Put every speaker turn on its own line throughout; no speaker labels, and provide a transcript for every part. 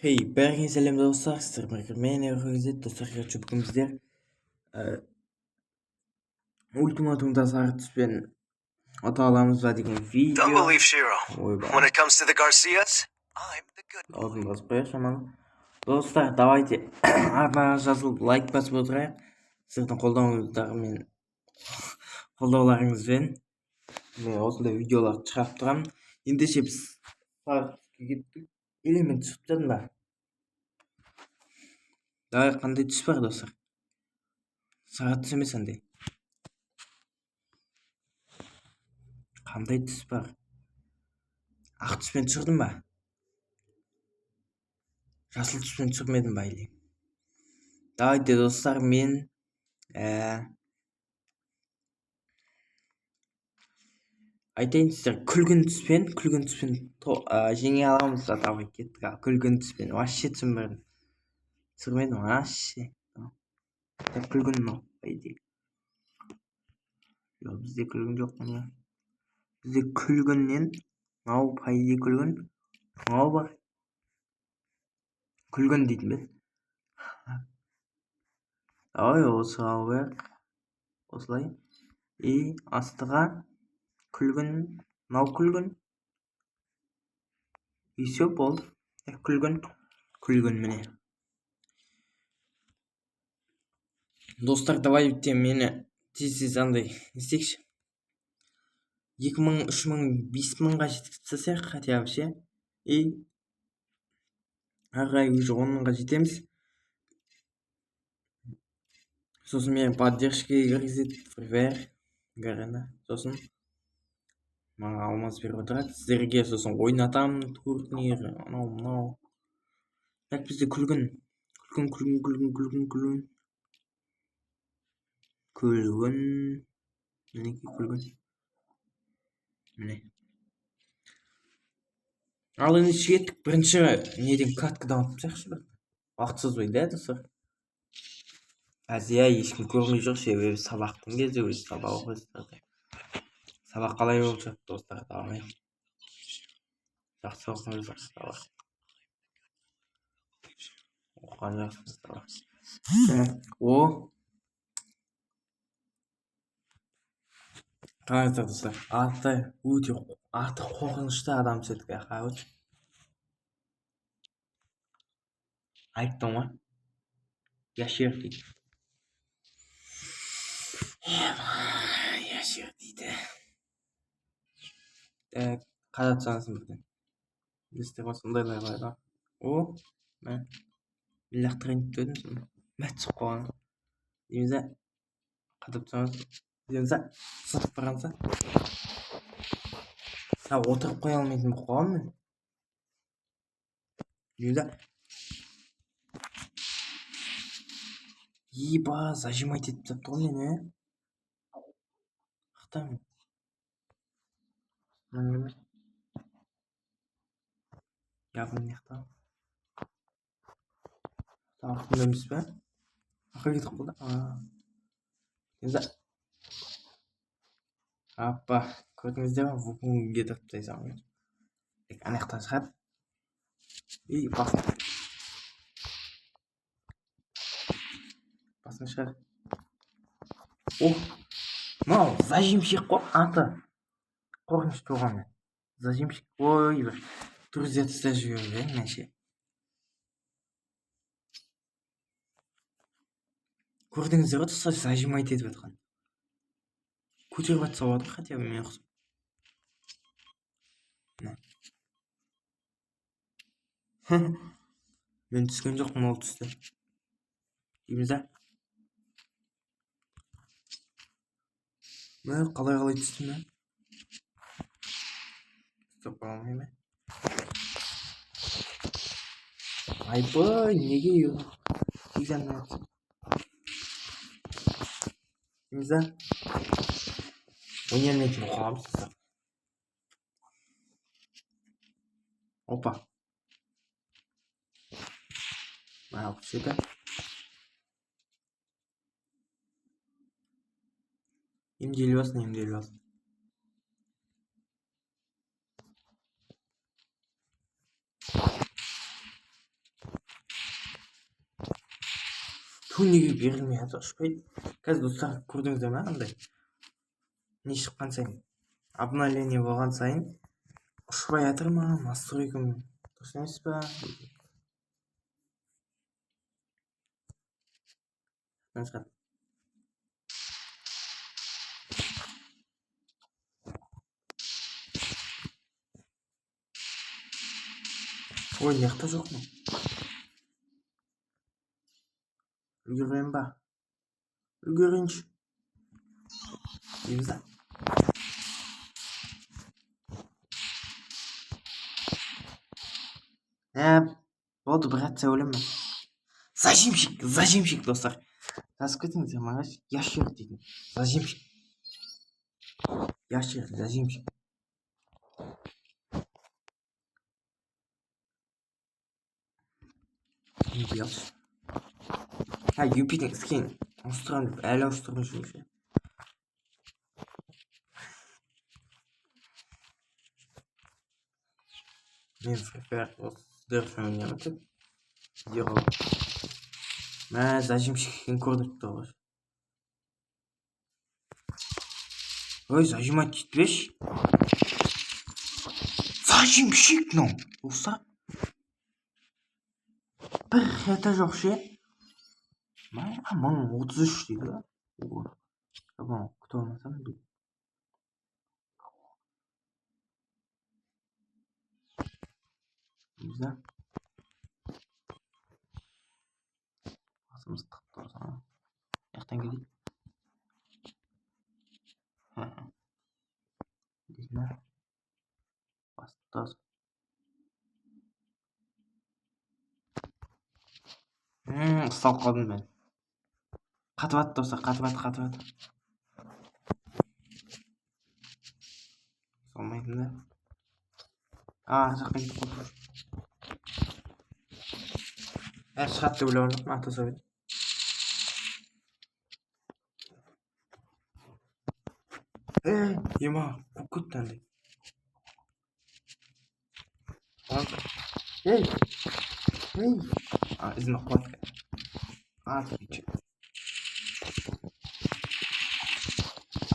Хей, бәріңе сәлем, достар, сіздер мен Ерғазет, достар. Короче, бүгін біздер ультиматумда сары түспен ұта аламыз ба деген видео.
Don't believe Shiro.
Ойбай.
When it comes to the Garcias, I'm the good boy.
Аузын басып қояйық шамалы. Достар, давайте арнаға жазылып, лайк басып отырайық. Сіздердің қолдауыңыздармен, қолдауларыңызбен мен осындай видеоларды шығарып тұрамын. Ендеше, біз сары түске кеттік. Или мен түсіп тастадым ба? Давай, қандай түс бар, достар? Сары түс емес, андай. Қандай түс бар? Ақ түспен түсірдім ба? Жасыл түспен түсірмедім ба или? Давайте, достар, мен айтайын сіздер, күлгін түспен жеңе аламыз ба? Давай, кеттік. Ал, күлгін түспен вообще түсінбедім. Түсірмедім вообще. Так, күлгін мынау, по идее. Жоқ, бізде күлгін жоқ, міне. Бізде күлгіннен мынау, по идее, күлгін. Мынау бар. Күлгін дейтін бе? Давай, осы алып қояйық. Осылай. И астыға күлгін, мынау күлгін. И все, болды. Так, күлгін. Күлгін, міне. Достар, давайте мені тез-тез андай не істейікші. 2000, 3000, 5000-ға жеткізіп тастасақ хотя бы ше. И ары қарай уже 10 000-ға жетеміз. Сосын мені поддержкаға кіргізеді Free Fire Garena. Сосын маған алмаз беріп отырады. Сіздерге сосын ойнатамын турнир, анау мынау. Так, бізде күлгін. Күлгін, күлгін, күлгін, күлгін, күлгін. Күлгін. Мінекей, күлгін. Міне. Ал ендеше кеттік. Бірінші неден, каткадан ұтып тастайықшы бір. Уақыт созбай, да, достар? Қазір, иә, ешкім көрмей жүр, себебі сабақтың кезі, өзі сабақ оқисыздар. Сабақ қалай болып жатыр, достар? Давай. Жақсы оқыңыздар сабақ. Оқыған жақсы сабақ. Так, о. Қараңыздар, достар, аты өте, аты қорқынышты адам түседі, короче. Айттым ғой. Яшер дейді. Яшер дейді. Так, қадап тастағансың бірден. Білесіздер ғой, сондайлар бар ғой. О, мә. Мен лақтырайын деп едім соны. Мә, түсіп қалған. Дейміз да, қадап тастағансың. Дейміз да, сытып барғанса. А, отырып қоя алмайтын болып қалғанмын мен. Дейміз да. Еба, зажимать етіп тастапты ғой мені, ә? Мына емес. Явно мына жақта. Артында емес пе? Ақыры кетіп қалды. Дейміз да. Апа, көрдіңіздер ма? Вуконг кетіріп тастай салған. Так, ана жақтан шығады. И басын. Басын шығар. О, мынау зажимщик қой, аты. Қорқынышты болғанмен. Зажимщик. Ой, бір друзья тастап жіберіп мен ше. Көрдіңіздер ғой, достар, зажимать етіп жатқан. Көтеріп жатса болады хотя бы мен ұқсап. Мына. Мен түскен жоқпын, ол түсті. Дейміз да. Мә, қалай қалай түстім, мә? Ұстап қала алмай ма? Айбай, неге тигізе алмай жатсың? Дейміз да. Ойнай алмайтын болып қаламыз, достар. Опа. Мә, түседі. Емделіп алсын, емделіп алсын. Ту, неге берілмей жатыр, ұшпайды? Қазір, достар, көрдіңіздер ме, андай не шыққан сайын, обновление болған сайын ұшпай жатыр ма? Настройкам дұрыс емес па? Шығады. Ой, мына жақта жоқ мынау. Үлгеремін ба? Үлгерейінші дейміз да. Ә, болды, бір атса өлемін мен. Зажимщик, зажимщик, достар, жазып кетіңіздер маған. Ящер дейтін зажимщик, ящер зажимщик. Не алшы. А, юпидің скин ауыстырамын деп әлі ауыстырмай жүрмін ше. Мен Free Fire осы сіздер үшін ойнаймын деп видеоға. Мә, зажимщик екенін көрдік тұр ғой. Ой, зажимать етпеші. Зажимщик мынау, достар. Бір хета жоқ ше. Мә, 1033 дейді. Ой, күтіп алмасам. Дейміз да. Басымыз тығып тұрса. Мына жақтан келейік. Дейсің ба? Басып тұрасың. Ұсталып қалдым мен. Қатып атты, достар, қатып атты, қатып атты. Салмайтын да. А, ар жаққа кетіп қалды. Әлі шығады деп ойлаған жоқпын, ата салып едім. Ей, ема, қуып кетті андай. Ей, ей. А, ізін қуады. А,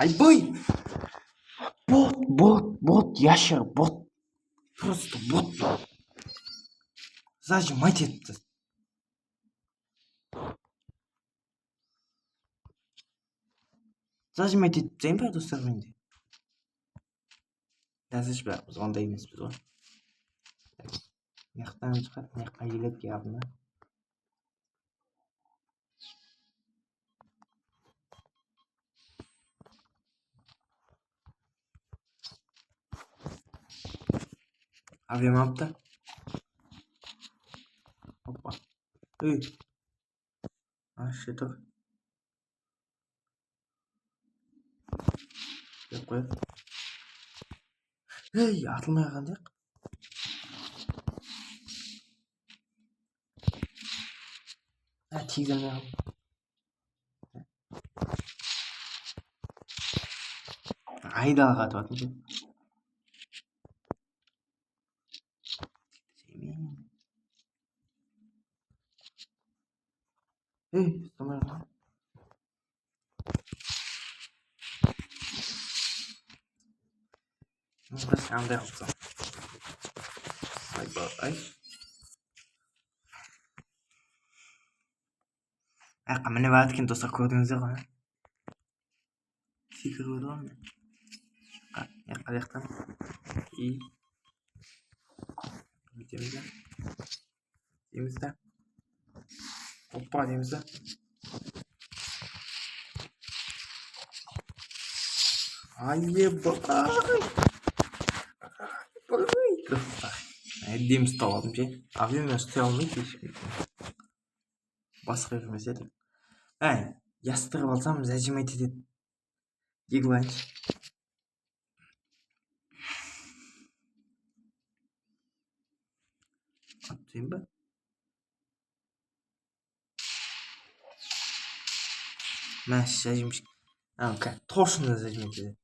айбай! Бот, бот, бот, ящер, бот. Просто бот. Зажимать етті. Зажимать етіп тастайын ба, достар, менде? Қазір бірақ біз ондай емеспіз ғой. Мына жақтан шығады, мына жаққа келеді явно. Авиам алыпты. Опа. Ей. Аш тұр. Деп қояды. Ей, атылмай қалған жоқ. Ә, тигізе алмай қалдым. Айдалаға атып ше. Ей, ұстамай қалған. Біз андай қылып тастау. Айбай. Аяққа мініп алады екен, достар, көрдіңіздер ғой. Секіріп өтіп ғой міне. Жаққа жақтан. И бүйтеміз да. Дейміз да. Опа дейміз да. Айбай. Достар. Әдемі ұстап алдым ше. Авиамен ұстай алмайды ешкім. Басқа емес еді. Әй, ястырып алсам, зажимать етеді. Диглайыншы. Атып тастайын ба? Мә, зажимщик. А, точно зажимать етеді.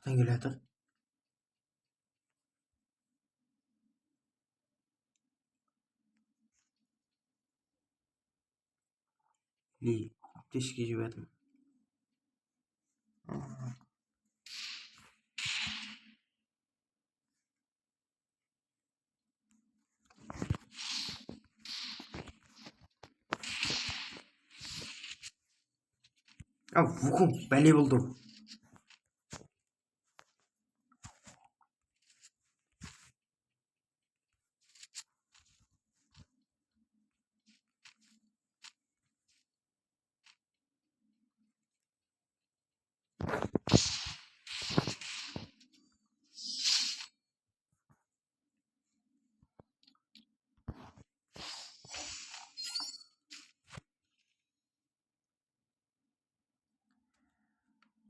Қаяқтан келе жатыр? Или аптечка жеп жатыр ма? А, Вуконг бәле болды.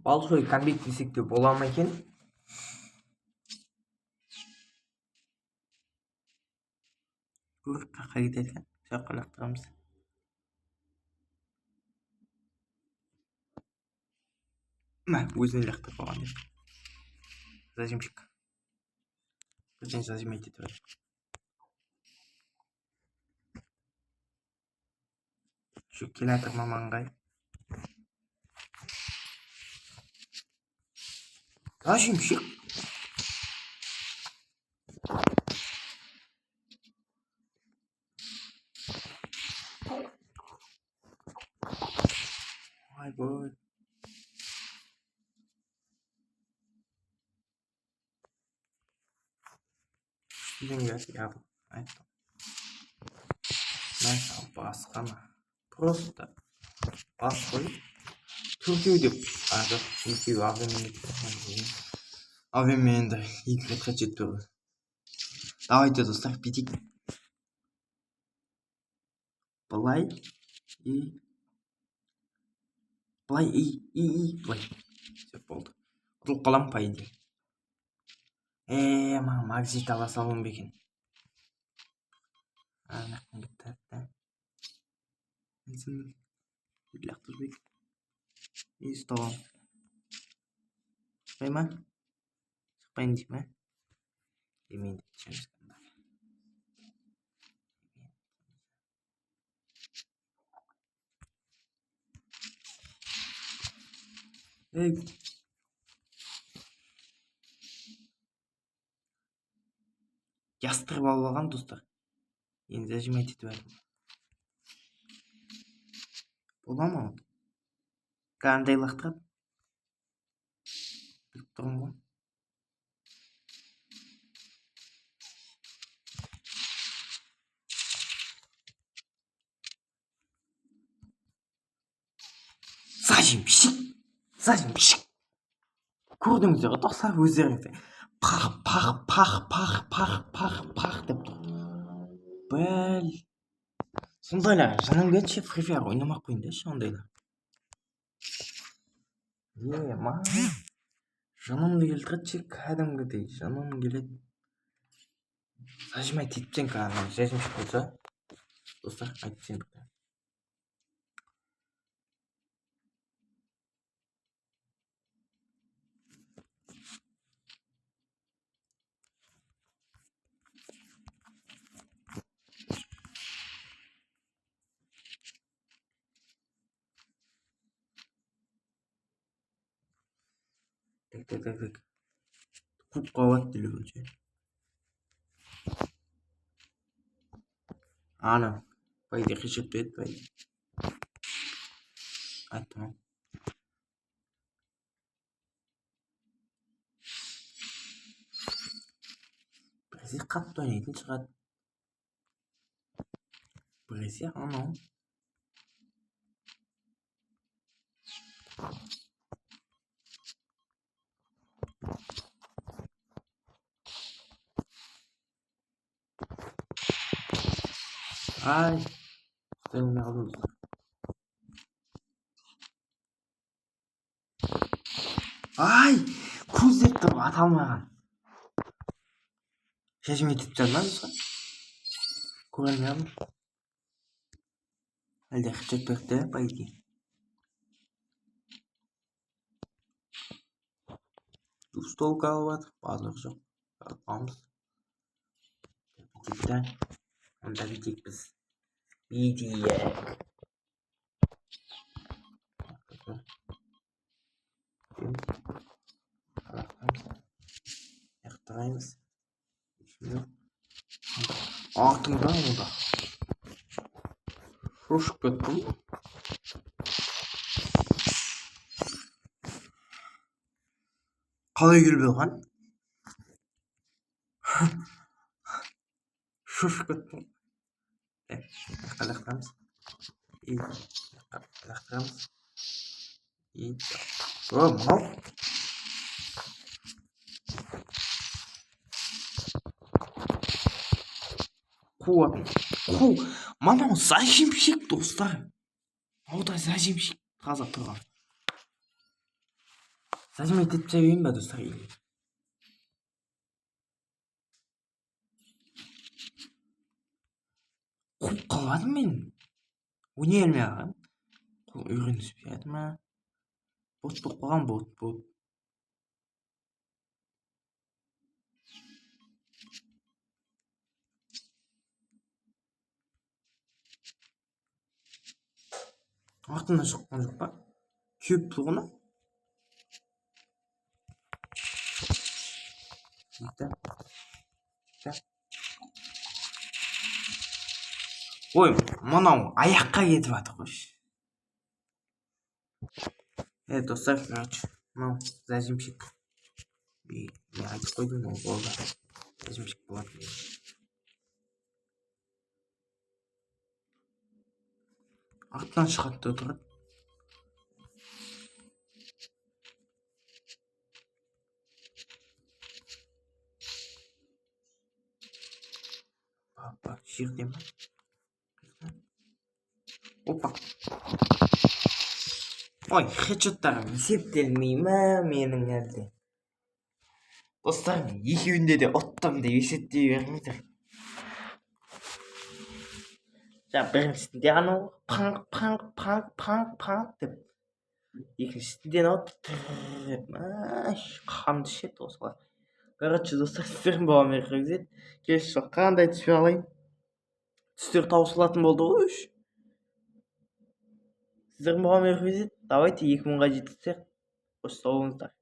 Большой камбэк десек те бола ма екен? Көріп, қаяққа кетеді екен, сол жаққа лақтырамыз. Мә, өзіне лақтырып алған деп. Зажимчик. Бірден зажимать етіп жатыр. Еще келе жатыр ма маңғай? Зажимщик. Ойбой. Үстіден келеді, яғни айттым. Мә, басқа ма? Просто бас қой. Төртеу деп. А, жоқ, екеуі авиамен кетті. Авиамен енді екі рет жетіп тұр. Давайте, достар, бүйтейік. Былай и былай и былай. Все, болды. Ұтылып қаламын, по идее. Е, маған магзит ала салуым ба екен? Ана жақтан кетті да. Лақтырып жіберейік. И ұстап аламын. Шықпай ма? Шықпайын дей ма? Демейін деп түсеміз. Ей. Ястырып алып алған, достар. Енді зажимать етіп жатырмын. Бола ма ол? Қандай лақтырады? Біліп тұрмын ғой. Зажимщик! Зажимщик! Көрдіңіздер ғой, достар, өздеріңіз. Пах, пах, пах, пах, пах, пах, пах деп тұр. Бәл. Сондайлар жыным келеді ше, Free Fire ойнамай ақ қояйын ондайлар. Е, ма. Жынымды келтіреді ше, кәдімгідей жыным келеді. Зажимать етіп тастайын кәдімгі зажимщик болса. Достар, айтып тастайын. Так, так, так, так. Көп қабат телефон ше. Ана, по идее, хедшот береді, по идее. Айттым ғой. Біресе қатты ойнайтын шығады. Біресе анау. Ай, ұстай алмай қалдым, достар. Ай, көздеп тұрып ата алмаған. Шешім етіп тастады ма, достар? Көре алмай қалдым. Әлде хедшот берді, по идее. Двустолка алып жатыр, базар жоқ. Аламыз. Бүйтейік та. Онда бүйтейік біз. Бүйтейік. Лақтыраймыз. Ешкім жоқ. Артыңда онда. Шошып кеттім. Қалай келмей қалған? Шошып кеттім. Так, мына лақтырамыз. И лақтырамыз. И о, мынау. Қуатын. Қу. Мынау зажимщик, достар. Мынау да зажимщик таза тұрған. Зажим етіп тастайын ба, достар, или? Қуып қалмадым мен. Ойнай алмай қалғанмын. Қол үйреніспей жатыр ма? Бот болып қалған, бот, бот. Артынан шыққан жоқ па? Кеуіп тұр ғой. Ой, мынау аяққа кетіп жатыр ғой. Е, достар, короче, мынау зажимщик. Мен айтып қойдым, ол болды. Зажимщик болады. Артынан шығады да отырады. Папа, жерде ма? Опа. Ой, хедшоттарым есептелмей ма менің әлде? Достар, мен екеуінде де ұттым деп есептей беріңіздер. Жаңа біріншісінде анау паңқ паңқ паңқ паңқ паңқ деп, екіншісінде анау деп қанды ішеді осылай. Короче, достар, сіздердің болған мен. Келесі жолы қандай түспей алайын? Түстер таусылатын болды ғой үш. Сіздердің болған мен. Давайте 2000-ға жеткізсек. Қош, сау болыңыздар.